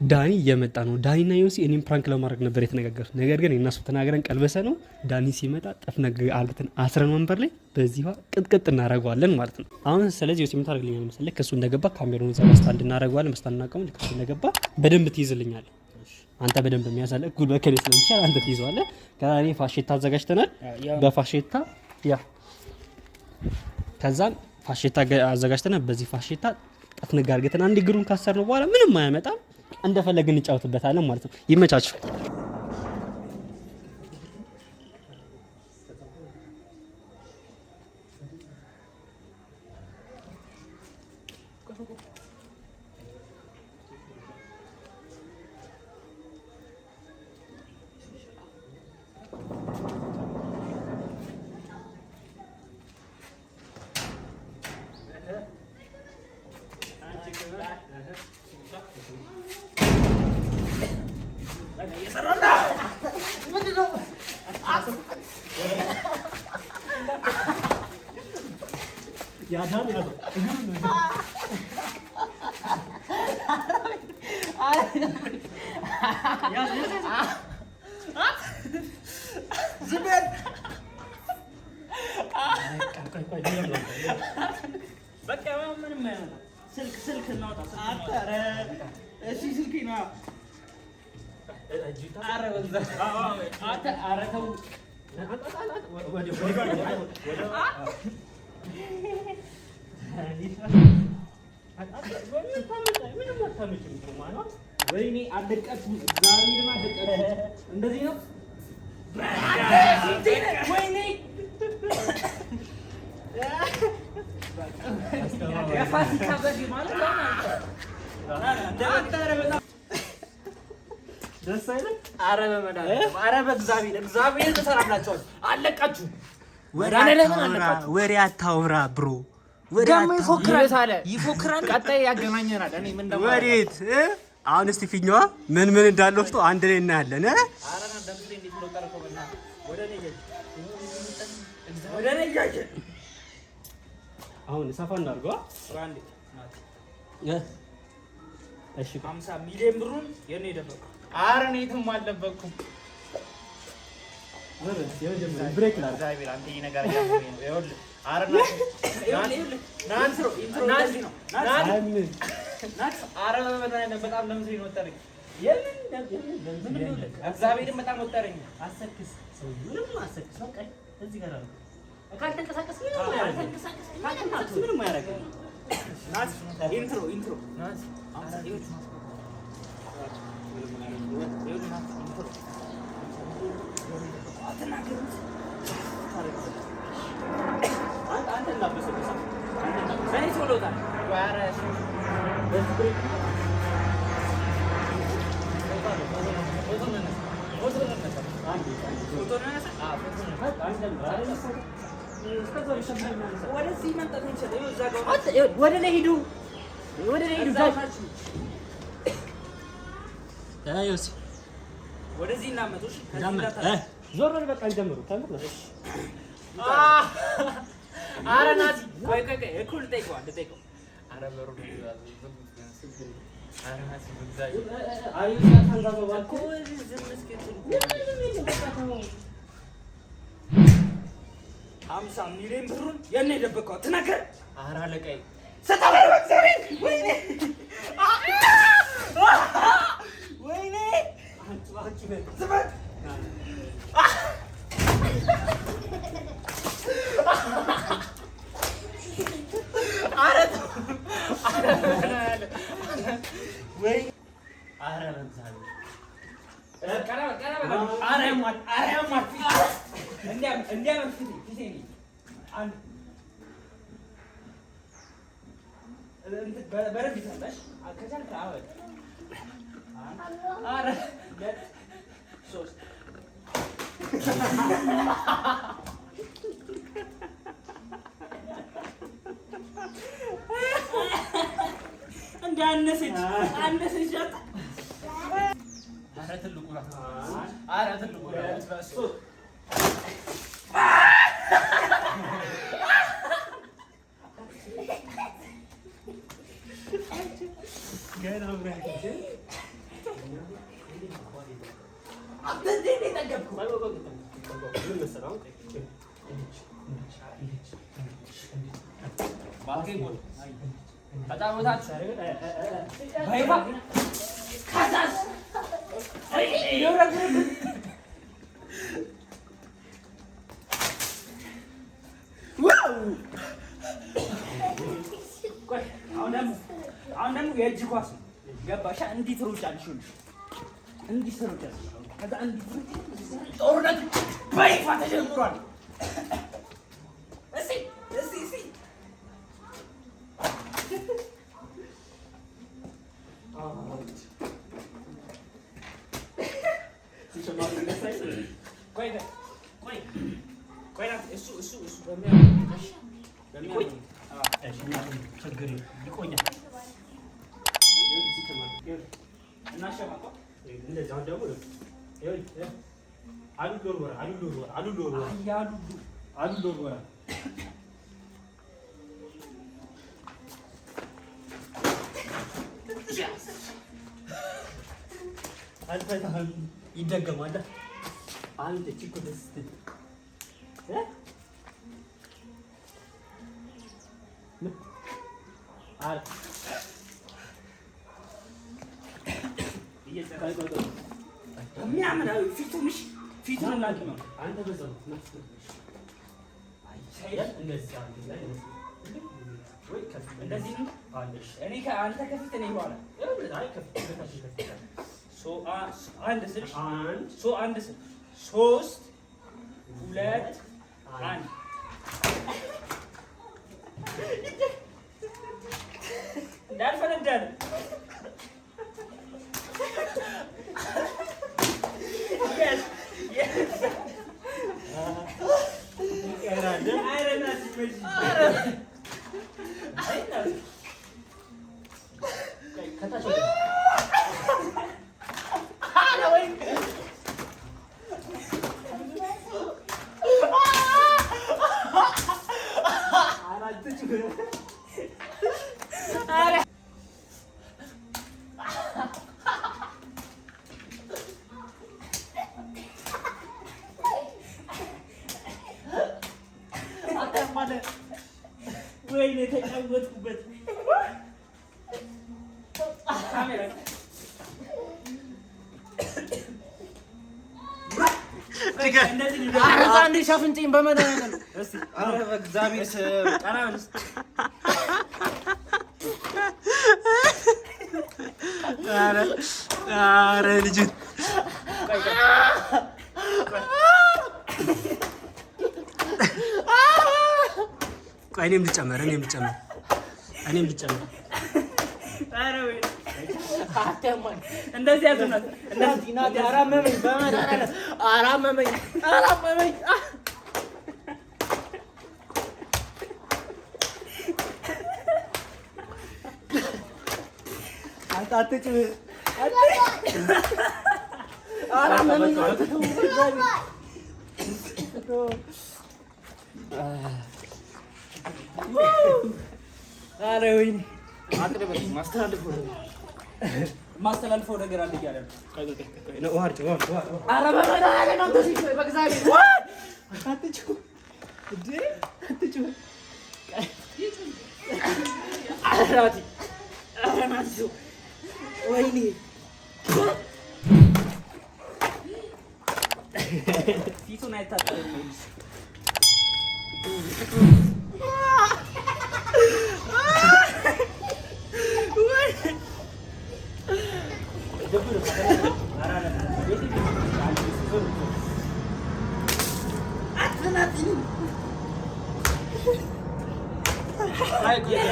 ዳኒ እየመጣ ነው። ዳኒና ዮሲ እኔም prank ለማድረግ ነበር የተነጋገሩት። ነገር ግን እነሱ ተናግረን ቀልበሰ ነው። ዳኒ ሲመጣ ጠፍነግ አልግተን አስረን ወንበር ላይ በዚህ ቅጥቅጥ እናደርገዋለን ማለት ነው። አሁን ስለዚህ ዮሲ ምን ታደርግልኛለህ መሰለህ? ከእሱ እንደገባ ካሜራውን እዛ በ stand እናደርገዋለን። በ stand እናቆም። ከእሱ እንደገባ በደንብ ትይዝልኛለህ። አንተ በደንብ የሚያሳልህ ጉልበት ከኔ ስለሚሻል አንተ ትይዘዋለህ። ከዛ እኔ ፋሼታ አዘጋጅተናል። በፋሼታ ያ ከዛን ፋሼታ አዘጋጅተናል። በዚህ ፋሼታ ጠፍንግ አድርገን አንድ እግሩን ካሰርነው በኋላ ምንም አያመጣም። እንደፈለግን እንጫወትበታለን ማለት ነው። ይመቻችሁ። ስልክ እናውጣ። እሺ ስልክ ነው። ኧረ ተው። ወይኔ አለቀኩ። እግዚአብሔርን አለቀኩ። እንደዚህ ነው። ወይኔ የፋሲካ በግ ማለት ደስ አይልም? ኧረ በመድኃኒዓለም ኧረ በእግዚአብሔር እግዚአብሔርን እሰራላችኋለሁ። አለቃችሁ ወሬ አታውራ bro። ደግሞ ይፎክራል ይፎክራል። ቀጣይ ያገናኘናል። እኔ ምን ወዴት አሁን እስቲ ፊኛዋ ምን ምን እንዳለ ውስጡ አንድ ላይ እናያለን። አሁን ሰፋ እናድርገዋ። እሺ 50 ሚሊዮን ብሩን የኔ ደበቅኩ። ኧረ እኔ የትም አልደበቅኩም። break እግዚአብሔርን በጣም ወጠረኝ። አሰክስ ምንም አሰክስ። በቃ እዚህ ጋር አድርገው። ካልተንቀሳቀስ ምንም አያደርግም። intro intro ወደ ላይ ሂዱ፣ ወደ ላይ ሂዱ። ወደዚህ እናመጡሽ። ዞር በል በቃ እንጀምሩ። ኧረ ናቲ ቆይ ቆይ ቆይ እኩል ልጠይቀው ልጠይቀው። 50 ሚሊዮን ብሩን የት ነው የደበቀው? ትነግር። ኧረ አለቃዬ ወይኔ ወይኔ እንዳነሰች አነሰች። ኧረ ትልቁ ኧረ ትልቁ አንተ እንዴት ነው የጠገብከው? ምን መሰለህ አሁን ተጫወታችሁ በይፋ ከዛስ አሁን ደግሞ የእጅ ኳስ ነው። ገባሽ? እንዲህ ትሮጫለሽ፣ ይኸውልሽ እንዲህ ትሮጫለሽ። ከዛ እንዲህ ትሮጫለሽ። ጦርነቱ በይፋ ተጀምሯል። እስኪ እስኪ እስኪ ቆይ ቆይ ቆይ ናት እሱ እሱ እሱ በሚያምር ችግር ይቆያል። እናሸማቋ እንደዚህ አሁን ደግሞ አሉል ወርወራ አሉል ወርወራ አሉል ወርወራ አያሉ አሉል ወርወራ አልፈታህም። ይደገማል። አንድ እቺ እኮ ደስ ስትል እ ኧረ ቆይ ቆይ ቆይ የሚያምር ፊቱን እሺ፣ ፊቱን እናድርግ። አንተ በዛው ነው እንደዚህ አንድ ላይ ወይ ከፍ እንደዚህ ነው። አለሽ እኔ ከአንተ ከፊት እኔ በኋላ አይ ከፍ ከታች ከፍ አንድ ስልሽ አንድ ሶ አንድ ስል ሶስት ሁለት አንድ እንዳልፈነዳ ነው። Yes, yes. ኧረ ናት ይመችሽ። አይ ናት። ከታች ኧረ ወይ ወይኔ ተጫወትኩበት። ካሜራ አንዴ ሸፍንጭኝ በመድኃኒዓለም። ኧረ በእግዚአብሔር ስም ቀና በል እስኪ። ኧረ ልጁን ቆይ እኔም ልጨመር እኔም ልጨመር እኔም ልጨመር። ኧረ ወይኔ እንደዚህ ያዙናት። ናቲ ናቲ፣ ኧረ አመመኝ በመድኃኒዓለም፣ ኧረ አመመኝ፣ ኧረ አመመኝ። አንተ አትጩህ። ኧረ አመመኝ። አንተ ተው በእግዚአብሔር። ኧረ ወይኔ ማስተላልፈው ነገር አለ እያለ ነው። ውሃ አርጭ፣ ውሃ ውሃ ውሃ። ኧረ በመድኃኒዓለም አንተ ሲጮህ በእግዚአብሔር። አትጩህ እንዴ አትጩህ። ኧረ ናቲ፣ ኧረ ናቲ ሰው ወይኔ ፊቱን አይታጠብም ወይ?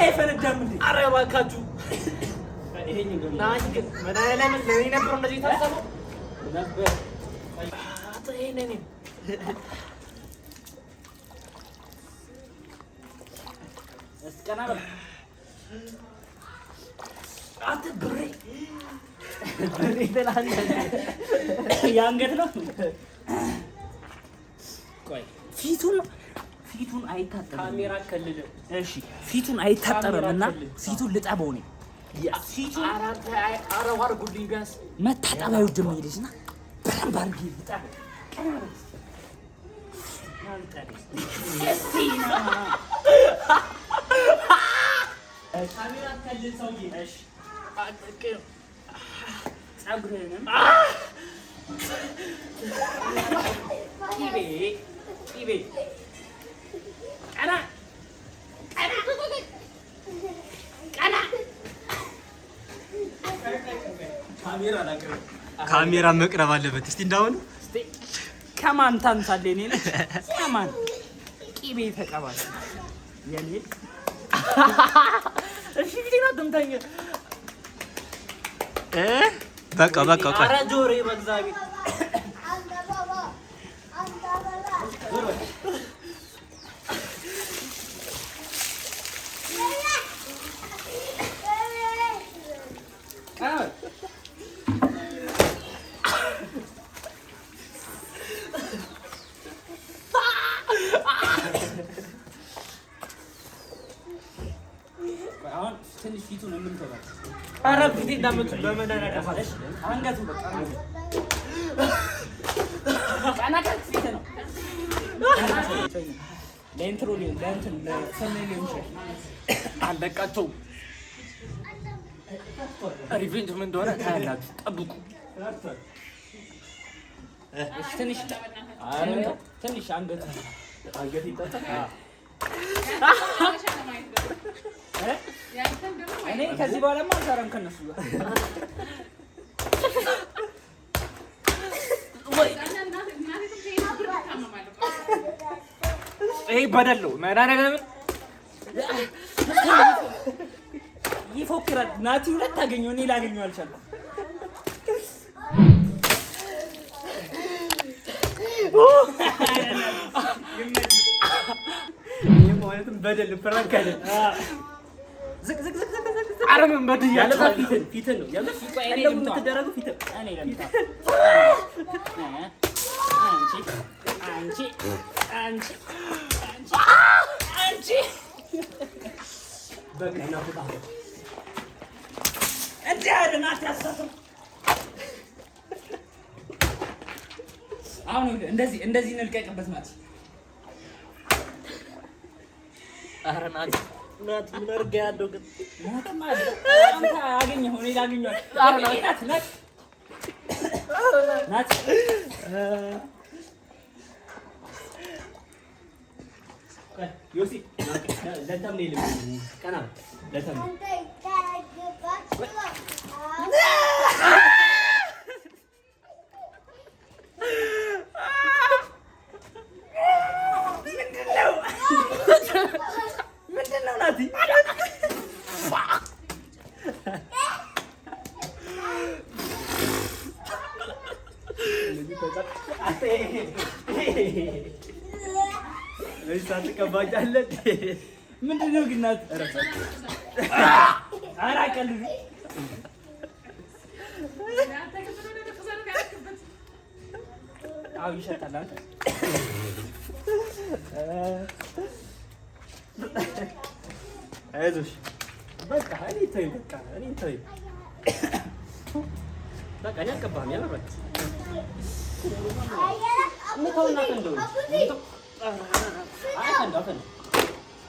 አይፈነዳም እንዴ? ኧረ እባካችሁ ናቲ ግን መድኃኒዓለምን ለእኔ ነበር እንደዚህ የታሰበው? አንተ ይሄን እኔን እስኪ ቀና በል። አንተ ብሬ ብሬ ትላለህ። የአንገት ነው። ቆይ ፊቱን ፊቱን አይታጠብም። ካሜራ ከልለ እሺ ፊቱን አይታጠብም እና ፊቱን ልጠበው እኔ መታጠቢያ አይወድም ይሄ ልጅ እና በደንብ አድርጌ ልጠብ። ፀጉርህንም ቅቤ ቅቤ ቀና ቀና ቀና ካሜራ መቅረብ አለበት። እስቲ እንዳሁኑ ከማን ታንሳለህ? የእኔ ልጅ ከማን ቅቤ ተቀባል የኔ እሺ፣ ፊቴን አትምታኝ። በቃ በቃ ቆይ ኧረ ጆሮዬ በእግዚአብሔር ቀና በል። አሁን ትንሽ ፊቱን የምንተባል ኧረ ፊቴን እንዳትመቱ በመድኃኒዓለም። አንገቱ በቃ አንገቱ ቀና ካልክ ፊት ነው። ለ intro ሊሆን ለእንትን ለ thumbnail ሊሆን ይችላል። አልለቃቸውም። Revenge ምን እንደሆነ ታያላችሁ። ጠብቁ። እሺ ትንሽ ትንሽ አንገቱ እኔ ከዚህ በኋላማ አልሰራም ከእነሱ ጋር። ይሄ በደል ነው። መድኃኒዓለምን ይፎክራል። ናቲ ሁለት አገኘው፣ እኔ ላገኘው አልቻልኩም። ማለትም በደል prank አይደል? ዝቅ ዝቅ ዝቅ ዝቅ ዝቅ ዝቅ። ኧረ ምን በድያቸዋለሁ። ፊትን ፊትን ነው የምር እኔ ልምታ። የምትደረገው ፊትን። እኔ ልምታ። አንቺ አንቺ አንቺ አንቺ በቃ እናፍጣ። እንዲህ አይደል ናቲ አሳስር። አሁን ይኸውልህ እንደዚህ እንደዚህ እንልቀቅበት ናቲ። ኧረ ናቲ ናቲ ምን አድርገህ ያለው ግን ናቲማ አንተ አገኘኸው፣ እኔ ላገኘው አልቻልኩም። ናቲ ናቲ ናቲ ዮሲ ለ thumbnail ቀና በል፣ ለ thumbnail ምንድን ነው ናቲ? ምንድን ነው ግን ናቲ? ኧረ አቀልዱ። አዎ ይሸታል። አንተ አይዞሽ በቃ እኔ ተይኝ፣ በቃ እኔ ተይኝ፣ በቃ እኔ አልቀባህም። የምር በቃ ምተውና አፈንደው እንጂ። አፈንደው አፈንደው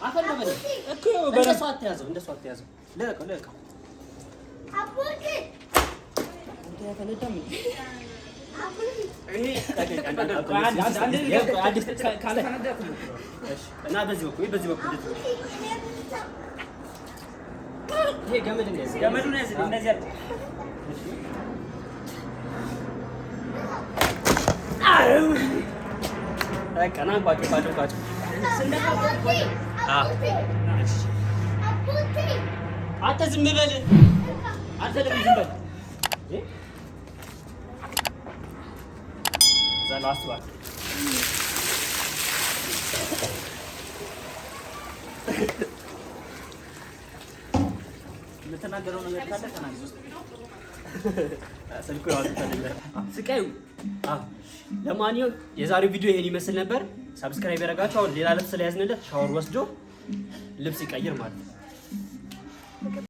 አፈንደው በደንብ እኮ እንደሱ አትያዘው፣ እንደሱ አትያዘው። ልቀቀው፣ ልቀቀው። እና በዚህ በኩል በዚህ በኩል ይሄ ገመድ እንደዚህ ገመዱን ያዝ፣ እንደዚህ አድርግ። በቃ ና ቋጭ ቋጭ ቋጭ። አንተ ዝም በል፣ አንተ ደግሞ ዝም በል። እዛ ነው አስባል። የምትናገረው ነገር ካለ ተናገር። ስልኩ ያወጡት አይደለም። ስቃዩ ለማንኛውም የዛሬው ቪዲዮ ይሄን ይመስል ነበር። Subscribe ያደረጋችሁ አሁን ሌላ ልብስ ስለያዝንለት ሻወር ወስዶ ልብስ ይቀይር ማለት ነው።